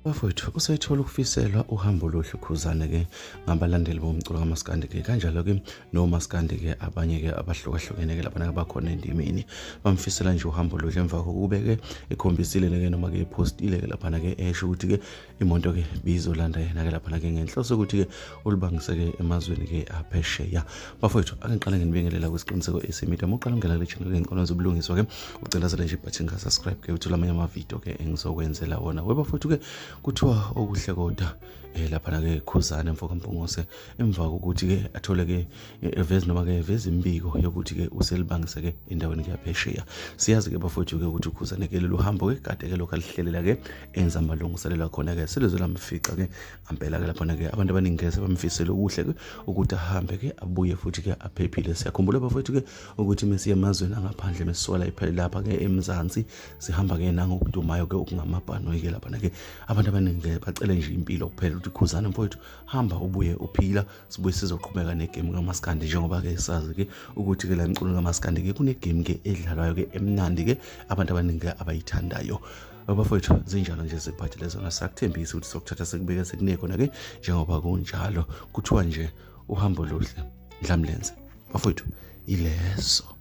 Bafowethu usayithola ukufiselwa uhambo oluhle ukhuzane ke ngabalandeli bomculo kaMaskandi ke kanjalo ke noMaskandi ke abanye ke abahlukahlukene ke lapha bakhona endimeni bamfisela nje uhambo oluhle emva kokube ke ekhombisile ke noma ke epostile ke lapha ke esho ukuthi ke imonto ke bizolanda yena ke lapha ke ngenhloso ukuthi ke ulibangise ke emazweni ke aphesheya. Bafowethu ake ngiqale nginibingelela kwisiqiniseko esimita moqala ungena le channel ngcono zobulungiswa ke ucela nje ibutton ka subscribe ke uthola amanye ama video ke engizokwenzela wona. Webafowethu ke kuthiwa okuhle kodwa lapha ke khuzane mfokampungose emva kokuthi ke athole ke evezi noma ke evezi imbiko yokuthi ke uselibangise ke endaweni ke yaphesheya. Siyazi ke bafowethu ke ukuthi ukhuzane ke lolu hambo ke kade ke lokho alihlelela ke enza amalungiselelo khona ke selezwe lamfica ke ngempela ke lapha ke abantu abaningi ke sebamfisela okuhle ke ukuthi ahambe ke abuye futhi ke aphephile. Siyakhumbula bafowethu ke ukuthi mesiya emazweni angaphandle mesisola iphela lapha ke eMzansi sihamba ke nangokudumayo ke okungamabhano ke lapha ke abantu abaningi bacela nje impilo kuphela ukuthi khuzana mfowethu hamba ubuye uphila sibuye sizoqhubeka negame kaMaskandi njengoba ke sazi ke ukuthi ke la mculo kaMaskandi ke kune game ke edlalwayo ke emnandi ke abantu abaningi abayithandayo. Bafowethu zinjalo nje siphathele zona sakuthembisa ukuthi sokuthatha sekubeka sekunekhona ke njengoba kunjalo kuthiwa nje uhambo luhle Dlamlenze bafowethu ileso.